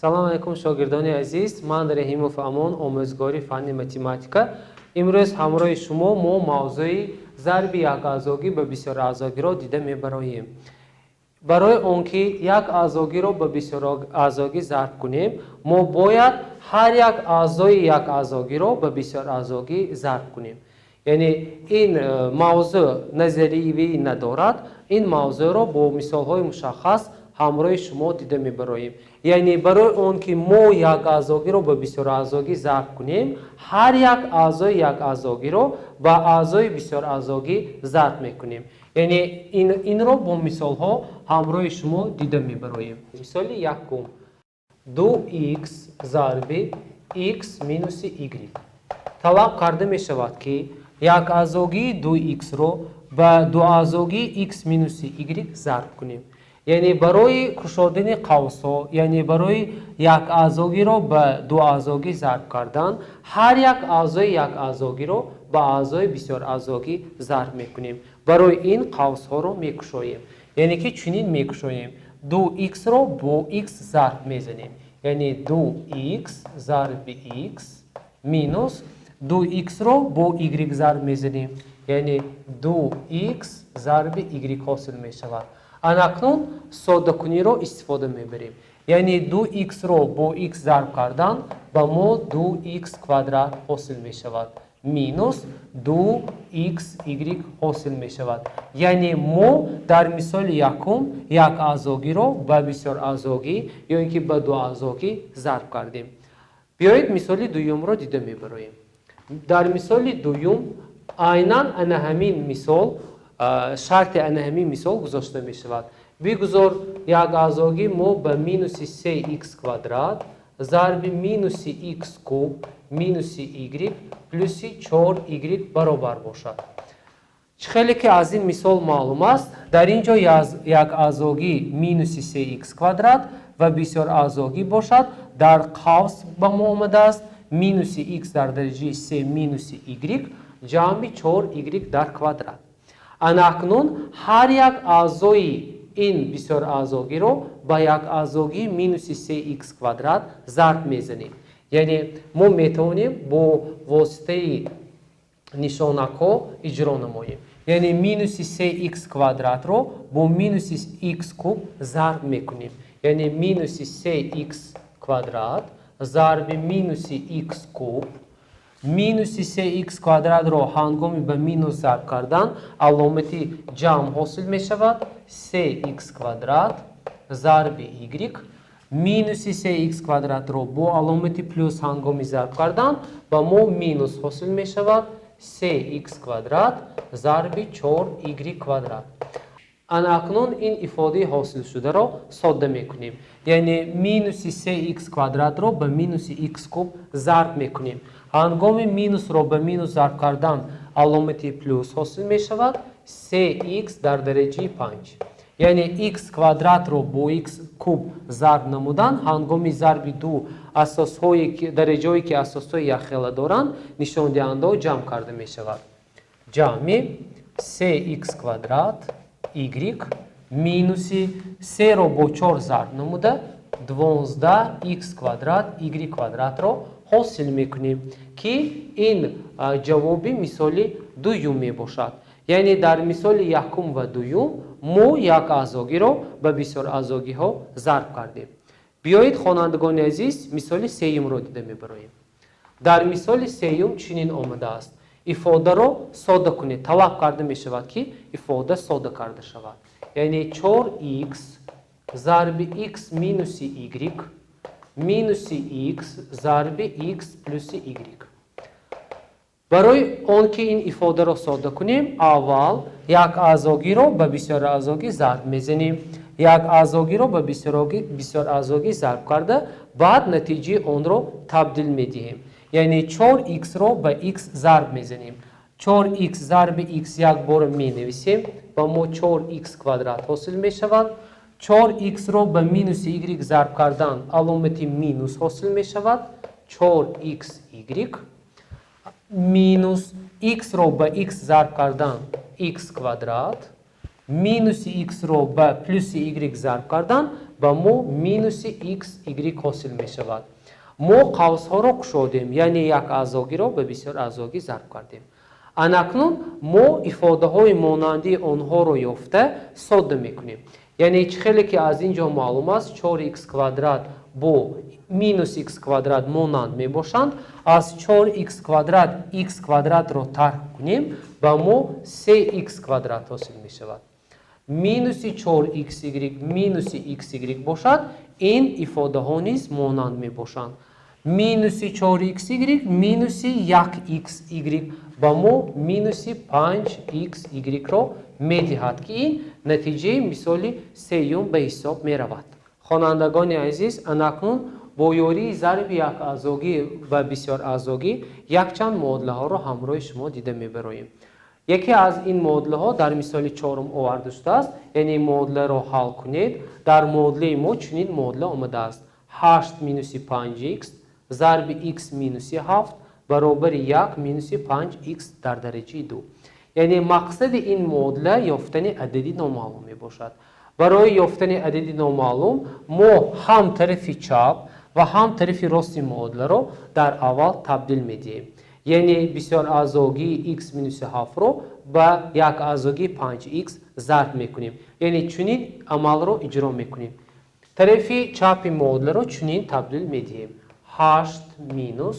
Салом алайкум, шогирдони азиз. Ман Раҳимов Амон, омӯзгори фанни математика. Имрӯз ҳамроҳи шумо мо мавзӯи зарби якаъзогӣ ба бисёраъзогиро дида мебароем. Барои он ки як аъзогиро ба бисёраъзогӣ зарб кунем, мо бояд ҳар як аъзои як аъзогиро ба бисёраъзогӣ зарб кунем. Яъне ин мавзӯъ назариявӣ надорад. Ин мавзӯъро бо мисолҳои мушаххас ҳамроҳи шумо дида мебароем. Яъне барои он ки мо як аъзогиро ба бисёраъзогӣ зарб кунем, ҳар як аъзои як аъзогиро ба аъзои бисёраъзогӣ зарб мекунем. Яъне инро бо мисолҳо ҳамроҳи шумо дида мебароем. Мисоли якум: ду икс зарби икс минуси игрек. Талаб карда мешавад, ки як аъзогии ду иксро ба дуаъзогии икс минуси игрек зарб кунем. Яъне барои кушодани қавсҳо, яъне барои як аъзогиро ба дуаъзогӣ зарб кардан, ҳар як аъзои як аъзогиро ба аъзои бисёраъзогӣ зарб мекунем. Барои ин қавсҳоро мекушоем, яъне ки чунин мекушоем: ду иксро бо икс зарб мезанем, яъне ду икс зарби икс минус ду иксро бо игрек зарб мезанем, яъне ду икс зарби игрек ҳосил мешавад. Анакнун соддакуниро истифода мебарем, яъне ду иксро бо икс зарб кардан ба мо ду икс квадрат ҳосил мешавад, минус ду икс игрек ҳосил мешавад. Яъне мо дар мисоли якум як аъзогиро ба бисёраъзогӣ ё ин ки ба дуаъзогӣ зарб кардем. Биёед, мисоли дуюмро дида мебароем. Дар мисоли дуюм айнан ана ҳамин мисол, шарти ана ҳамин мисол гузошта мешавад. Бигузор як аъзогӣ мо ба минуси се икс квадрат зарби минуси икс куб минуси игрек плюси чор игрек баробар бошад. Чӣ хеле ки аз ин мисол маълум аст, дар ин ҷо як аъзогӣ минуси се икс квадрат ва бисёр аъзогӣ бошад, дар қавс ба мо омадааст минуси икс дар дараҷаи се минуси игрек ҷамъи чор игрек дар квадрат. Ана акнун ҳар як аъзои ин бисёр аъзогиро ба як аъзогии минуси се икс квадрат зарб мезанем. Яъне мо метавонем бо воситаи нишонакҳо иҷро намоем, яъне минуси се икс квадратро бо минуси икс куб зарб мекунем, яъне минуси се икс квадрат зарби минуси икс куб. Минуси се икс квадратро ҳангоми ба минус зарб кардан аломати ҷамъ ҳосил мешавад, се икс квадрат зарби игрек. Минуси се икс квадратро бо аломати плюс ҳангоми зарб кардан ба мо минус ҳосил мешавад, се икс квадрат зарби чор игрек квадрат. Ана акнун ин ифодаи ҳосилшударо содда мекунем, яъне минуси се икс квадратро ба минуси икс куб зарб мекунем. Ҳангоми минусро ба минус зарб кардан аломати плюс ҳосил мешавад, се икс дар дараҷаи панҷ. Яъне икс квадратро бо икс куб зарб намудан, ҳангоми зарби ду асосҳое, дараҷаҳое, ки асосҳои якхела доранд, нишондиҳандаҳо ҷамъ карда мешавад. Ҷамъи се икс квадрат игрек минуси серо бо чор зарб намуда 12 икс квадрат игрек квадратро ҳосил мекунем, ки ин ҷавоби мисоли дуюм мебошад. Яъне дар мисоли якум ва дуюм мо як аъзогиро ба бисёр аъзогиҳо зарб кардем. Биёед, хонандагони азиз, мисоли сеюмро дида мебароем. Дар мисоли сеюм чунин омадааст: ифодаро содда кунед. Талаб карда мешавад, ки ифода содда карда шавад, яъне чор икс зарби икс минуси игрек минуси икс зарби икс плюси игрек. Барои он ки ин ифодаро содда кунем, аввал як аъзогиро ба бисёраъзогӣ зарб мезанем. Як аъзогиро ба бисёраъзогӣ зарб карда, баъд натиҷаи онро табдил медиҳем. Яъне чор иксро ба икс зарб мезанем. Чор икс зарби икс як бора менависем, ба мо чор икс квадрат ҳосил мешавад. Чор иксро ба минуси игрек зарб кардан аломати минус ҳосил мешавад, чор икс игрек минус иксро ба икс зарб кардан икс квадрат, минуси иксро ба плюси игрек зарб кардан ба мо плюси игрек ҳосил мешавад. Ба мо минуси xy ҳосил мешавад. Мо қавсҳоро кушодем, яъне як аъзогиро ба бисёр аъзогӣ зарб кардем. Анакнун мо ифодаҳои монандии онҳоро ёфта содда мекунем. Яъне чӣ хеле ки аз ин ҷо маълум аст, 4х квадрат бо минус х квадрат монанд мебошанд. Аз 4х квадрат х квадратро тарк кунем, ба мо 3х квадрат ҳосил мешавад. Минуси 4xy минуси xy бошад, ин ифодаҳо низ монанд мебошанд. Минуси 4xy минуси 1xy ба мо минуси 5xy-ро медиҳад, ки ин натиҷаи мисоли сеюм ба ҳисоб меравад. Хонандагони азиз, анакнун бо ёрии зарби якаъзогӣ ва бисёраъзогӣ якчанд муодилаҳоро ҳамроҳи шумо дида мебароем. Яке аз ин муодилаҳо дар мисоли чорум оварда шудааст, яъне муодиларо ҳал кунед. Дар муодилаи мо чунин муодила омадааст: 8 минуси 5х зарби х минуси 7 баробари 1 минуси 5х дар дараҷаи 2. Яъне мақсади ин муодила ёфтани адади номаълум мебошад. Барои ёфтани адади номаълум мо ҳам тарафи чап ва ҳам тарафи рости муодиларо дар аввал табдил медиҳем. Яъне бисёраъзогии х минуси 7-ро ба як аъзогии 5х зарб мекунем. Яъне чунин амалро иҷро мекунем. Тарафи чапи муодиларо чунин табдил медиҳем: 8 минус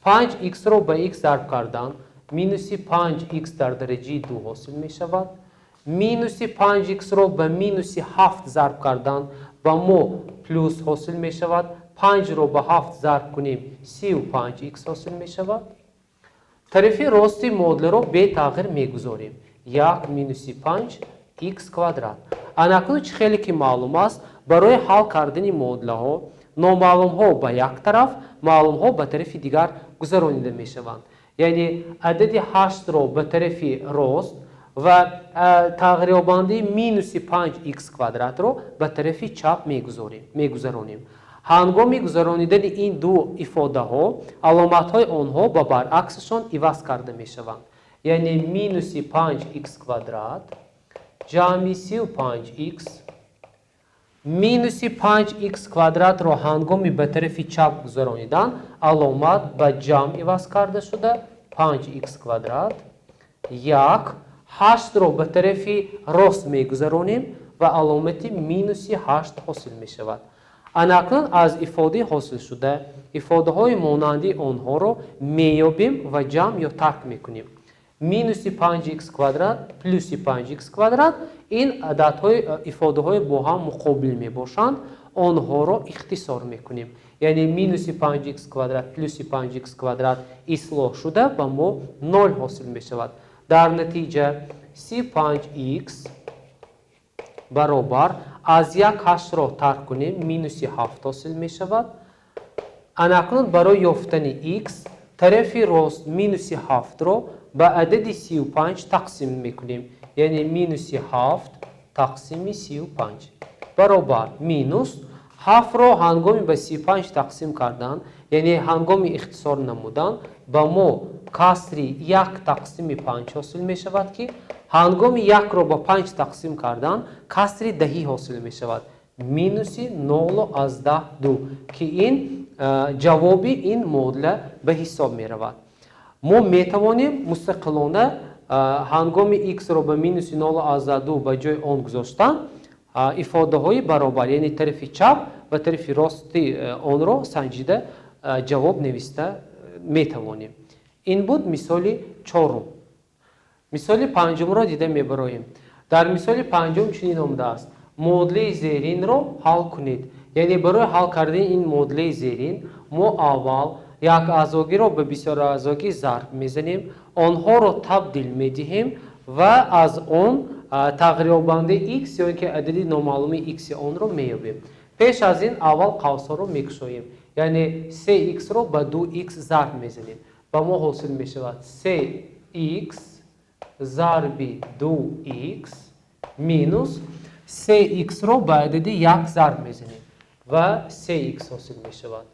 5х-ро ба х зарб кардан минуси 5х дар дараҷаи 2 ҳосил мешавад. Минуси 5х-ро ба минуси 7 зарб кардан ба мо плюс ҳосил мешавад. 5-ро ба 7 зарб кунем, 35х ҳосил мешавад. Тарафи рости муодиларо бетағйир мегузорем: 1 минуси 5х квадрат. Анакнун чӣ хеле ки маълум аст, барои ҳал кардани муодилаҳо номаълумҳо ба як тараф, маълумҳо ба тарафи дигар гузаронида мешаванд. Яъне адади 8-ро ба тарафи рост ва тағйирёбандаи минуси 5х квадратро ба тарафи чап мегузаронем. Ҳангоми гузаронидани ин ду ифодаҳо аломатҳои онҳо ба баръаксашон иваз карда мешаванд. Яъне минуси 5х квадрат ҷамъи 35х минуси 5х квадратро ҳангоми ба тарафи чап гузаронидан аломат ба ҷамъ иваз карда шуда 5х квадрат, 1 8-ро ба тарафи рост мегузаронем ва аломати минуси 8 ҳосил мешавад. Анакнун аз ифодаи ҳосилшуда ифодаҳои монанди онҳоро меёбем ва ҷамъ ё тарк мекунем. Минуси 5х квадрат плюси 5х квадрат ин ададҳои ифодаҳои бо ҳам муқобил мебошанд, онҳоро ихтисор мекунем. Яъне минуси 5х квадрат плюси 5х квадрат ислоҳ шуда ба мо 0 ҳосил мешавад. Дар натиҷа 35х баробар аз 1 8-ро тарк кунем, минуси 7 ҳосил мешавад. Анакнун барои ёфтани х тарафи рост минуси 7-ро ба адади 35 тақсим мекунем. Яъне минуси 7 тақсими 35 баробар минус 7-ро ҳангоми ба 35 тақсим кардан, яъне ҳангоми ихтисор намудан ба мо касри 1 тақсими 5 ҳосил мешавад, ки ҳангоми 1-ро ба 5 тақсим кардан касри 10 ҳосил мешавад, минуси 0,2, ки ин ҷавоби ин муодила ба ҳисоб меравад. Мо метавонем мустақилона ҳангоми х-ро ба минуси 0,2 ба ҷои он гузоштан ифодаҳои баробар, яъне тарафи чап ва тарафи рости онро санҷида ҷавоб нависта метавонем. Ин буд мисоли чорум. Мисоли панҷумро дида мебароем. Дар мисоли панҷум чунин омадааст: муодилаи зеринро ҳал кунед. Яъне барои ҳал кардани ин муодилаи зерин мо аввал як аъзогиро ба бисёраъзогӣ зарб мезанем, онҳоро табдил медиҳем ва аз он тағйирёбандаи х ё ин ки адади номаълуми х-и онро меёбем. Пеш аз ин аввал қавсҳоро мекушоем, яъне 3х-ро ба 2х зарб мезанем. Ба мо ҳосил мешавад 3х зарби 2х минус 3х-ро ба адади 1 зарб мезанем ва 3х ҳосил мешавад.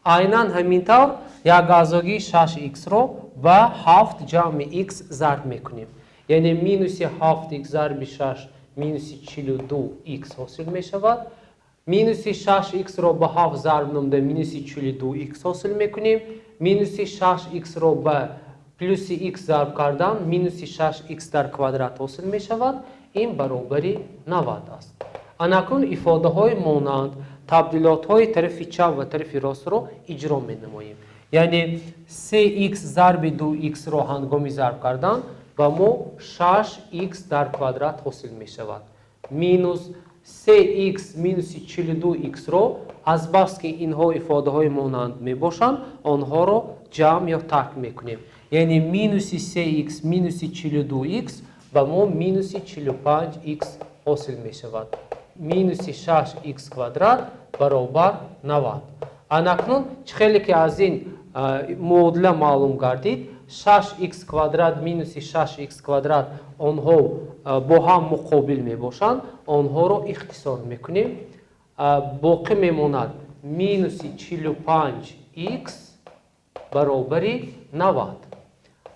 Айнан ҳамин тавр як аъзогии 6х-ро ба 7 ҷамъи х зарб мекунем. Яъне минуси 7х зарби 6 минуси 42х ҳосил мешавад. Минуси 6х-ро ба 7 зарб намуда минуси 42х ҳосил мекунем. Минуси 6х-ро ба плюси х зарб кардан минуси 6х дар квадрат ҳосил мешавад. Ин баробари 90 аст. Анакнун ифодаҳои монанд табдилотҳои тарафи чап ва тарафи ростро иҷро менамоем. Яъне 3х зарби 2х-ро ҳангоми зарб кардан ба мо 6х дар квадрат ҳосил мешавад. Минус 3х минуси 42х-ро азбаски инҳо ифодаҳои монанд мебошанд, онҳоро ҷамъ ё тарк мекунем. Яъне минуси 3х минуси 42х ба мо минуси 45х ҳосил мешавад. Минуси 6х квадрат баробар 90. Анакнун чӣ хеле ки аз ин муодила маълум гардид, 6х квадрат минуси 6х квадрат онҳо бо ҳам муқобил мебошанд, онҳоро ихтисор мекунем. Боқӣ мемонад минуси 45х баробари 90.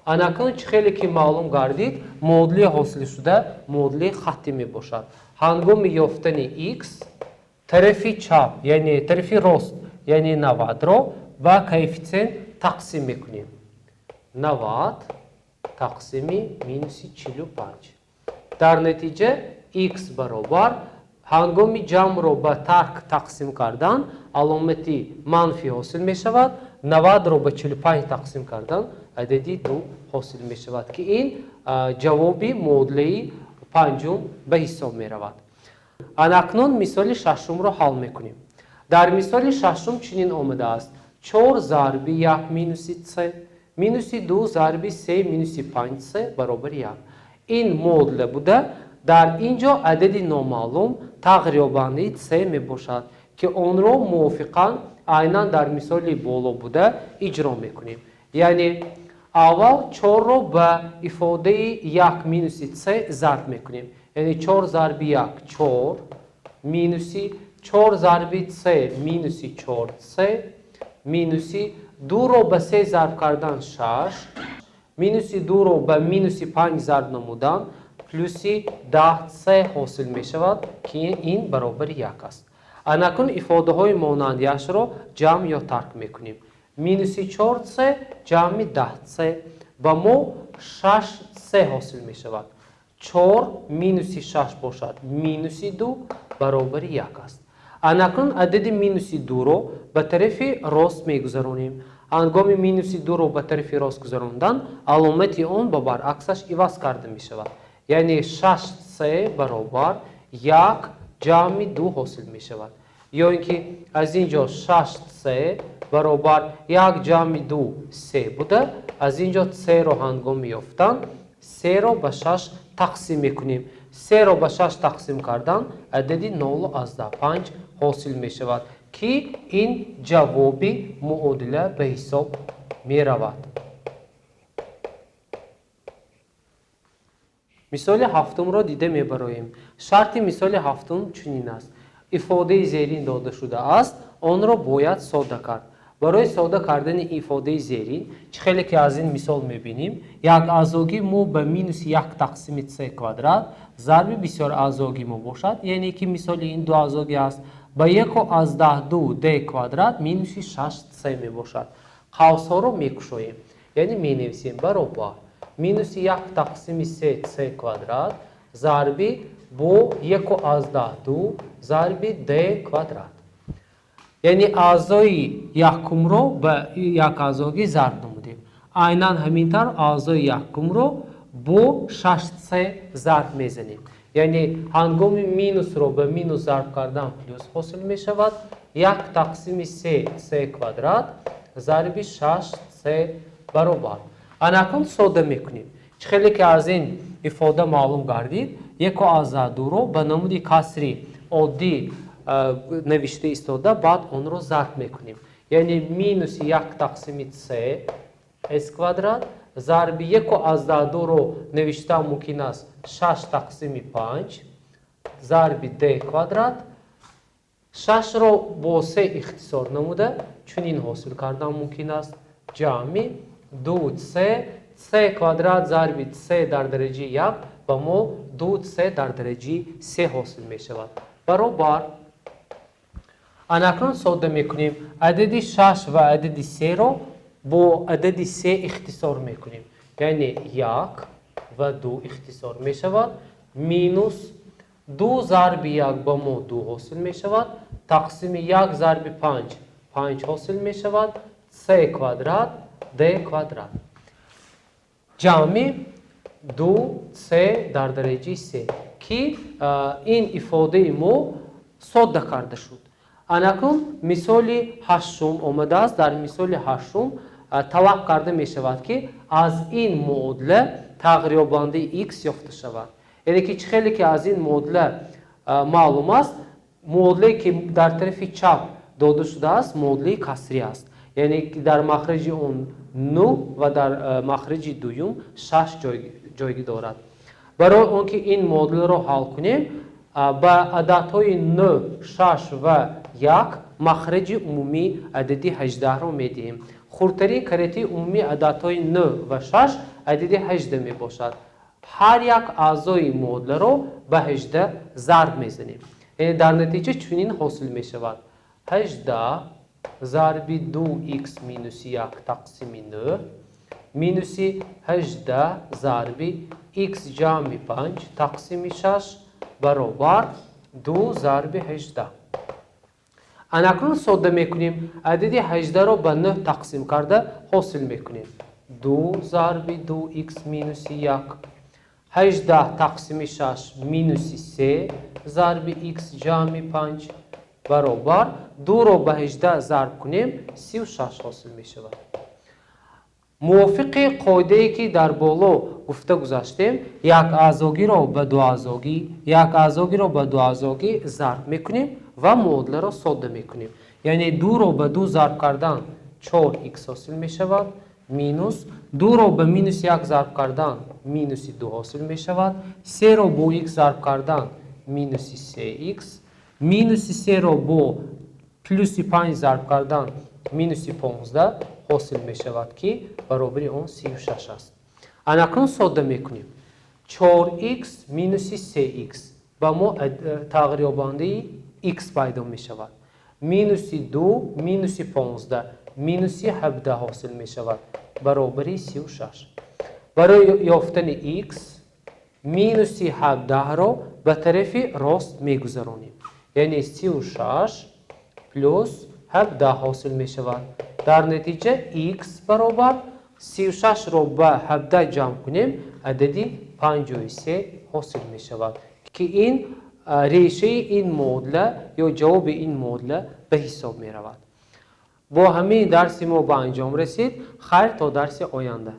Анакнун чӣ хеле ки маълум гардид, муодилаи ҳосилшуда муодилаи хаттӣ мебошад. Ҳангоми ёфтани х тарафи чап, яъне тарафи рост, яъне 90-ро ба коэффитсиент тақсим мекунем. 90 тақсими минуси 45. Дар натиҷа х баробар ҳангоми ҷамъро ба тарк тақсим кардан аломати манфӣ ҳосил мешавад. 90-ро ба 45 тақсим кардан адади 2 ҳосил мешавад, ки ин ҷавоби муодилаи панҷум ба ҳисоб меравад. Анакнун мисоли шашумро ҳал мекунем. Дар мисоли шашум чунин омадааст: 4 зарби 1 минуси с минуси 2 зарби 3 минуси 5с баробари 1. Ин муодила буда, дар ин ҷо адади номаълум тағйирёбандаи с мебошад, ки онро мувофиқан айнан дар мисоли боло буда иҷро мекунем. Яъне аввал 4-ро ба ифодаи 1 минуси с зарб мекунем. Яъне 4 зарби 1 4 минуси 4 зарби с минуси 4с минуси 2-ро ба 3 зарб кардан 6 минуси 2-ро ба минуси 5 зарб намудан плюси 10с ҳосил мешавад, ки ин баробари 1 аст. Анакун ифодаҳои монандиашро ҷамъ ё тарк мекунем. Минуси 4с ҷамъи 10с ба мо 6с ҳосил мешавад. 4 минуси 6 бошад минуси 2 баробари 1 аст. Анакун адади минуси 2-ро ба тарафи рост мегузаронем. Ҳангоми минуси 2-ро ба тарафи рост гузарондан аломати он ба баръаксаш иваз карда мешавад. Яъне 6с баробар 1 ҷамъи 2 ҳосил мешавад. Ё ин ки аз ин ҷо 6с баробар 1 ҷамъи 2 3 буда, аз ин ҷо с-ро ҳангоми ёфтан 3-ро ба 6 тақсим мекунем. 3-ро ба 6 тақсим кардан адади 0,5 ҳосил мешавад, ки ин ҷавоби муодила ба ҳисоб меравад. Мисоли ҳафтумро дида мебароем. Шарти мисоли ҳафтум чунин аст: ифодаи зерин дода шудааст, онро бояд сода кард. Барои сода кардани ифодаи зерин, чӣ хеле ки аз ин мисол мебинем, як аъзогӣ мо ба минуси 1 тақсими с квадрат зарби бисёр аъзогӣ мо бошад, яъне ки мисоли ин ду аъзогӣ аст, ба 1,2 d квадрат минуси 6с мебошад. Қавсҳоро мекушоем, яъне менависем баробар минуси 1 тақсими 3с квадрат зарби бо 1,2 зарби d квадрат. Яъне аъзои якумро ба як аъзогӣ зарб намудем. Айнан ҳамин тавр аъзои якумро бо 6с зарб мезанем. Яъне ҳангоми минусро ба минус зарб кардан плюс ҳосил мешавад. 1 тақсими 3с квадрат зарби 6с баробар. Анакун сода мекунем. Чӣ хеле ки аз ин ифода маълум гардид, 1,2-ро ба намуди касри оддӣ навишта истода, баъд онро зарб мекунем. Яъне минуси 1 тақсими с с квадрат зарби 1,2-ро навишта мумкин аст 6 тақсими 5 зарби d квадрат. 6-ро бо 3 ихтисор намуда чунин ҳосил кардан мумкин аст: ҷамъи 2c c квадрат зарби c дар дараҷаи 1 ба мо 2c дар дараҷаи 3 ҳосил мешавад. Баробар Анакнун содда мекунем. Адади 6 ва адади 3-ро бо адади 3 ихтисор мекунем. Яъне 1 ва 2 ихтисор мешавад. Минус 2 зарби 1 ба мо 2 ҳосил мешавад. Тақсими 1 зарби 5, 5 ҳосил мешавад. С квадрат, d квадрат. Ҷамъи 2 с дар дараҷаи 3, ки ин ифодаи мо содда карда шуд. Анакнун мисоли ҳаштум омадааст. Дар мисоли ҳаштум талаб карда мешавад, ки аз ин муодила тағйирёбандаи x ёфта шавад. Яъне ки чӣ хеле ки аз ин муодила маълум аст, муодилае ки дар тарафи чап дода шудааст, муодилаи касрӣ аст. Яъне дар махраҷи он 9 ва дар махраҷи дуюм 6 ҷойгӣ дорад. Барои он ки ин муодиларо ҳал кунем, ба ададҳои 9, 6 ва 1 махраҷи умумии адади 18-ро медиҳем. Хурдтарин каратии умумии ададҳои 9 ва 6 адади 18 мебошад. Ҳар як аъзои муодиларо ба 18 зарб мезанем. Яъне дар натиҷа чунин ҳосил мешавад: 18 зарби 2х минуси 1 тақсими 9 минуси 18 зарби х ҷамъи 5 тақсими 6 баробар 2 зарби 18. Анакнун содда мекунем. Адади 18-ро ба 9 тақсим карда ҳосил мекунем: 2 зарби 2х минуси 1, 18 тақсими 6 минуси 3 зарби х ҷамъи 5 баробар 2-ро ба 18 зарб кунем, 36 ҳосил мешавад. Мувофиқи қоидае ки дар боло гуфта гузаштем, як аъзогиро ба дуаъзогӣ, як аъзогиро ба дуаъзогӣ зарб мекунем ва муодиларо содда мекунем. Яъне 2-ро ба 2 зарб кардан 4х ҳосил мешавад, минус 2-ро ба минуси 1 зарб кардан минуси 2 ҳосил мешавад, 3-ро бо х зарб кардан минуси 3х, минуси 3-ро бо плюси 5 зарб кардан минуси 15 ҳосил мешавад, ки баробари он 36 аст. Анакнун содда мекунем. 4х минуси 3х ба мо тағйирёбандаи х пайдо мешавад. Минуси 2 минуси 15 минуси 17 ҳосил мешавад, баробари 36. Барои ёфтани х минуси 17-ро ба тарафи рост мегузаронем. Яъне 36 плюс 17 ҳосил мешавад. Дар натиҷа х баробар 36-ро ба 17 ҷамъ кунем, адади 53 ҳосил мешавад, ки ин решаи ин муодила ё ҷавоби ин муодила ба ҳисоб меравад. Бо ҳамин дарси мо ба анҷом расид. Хайр, то дарси оянда.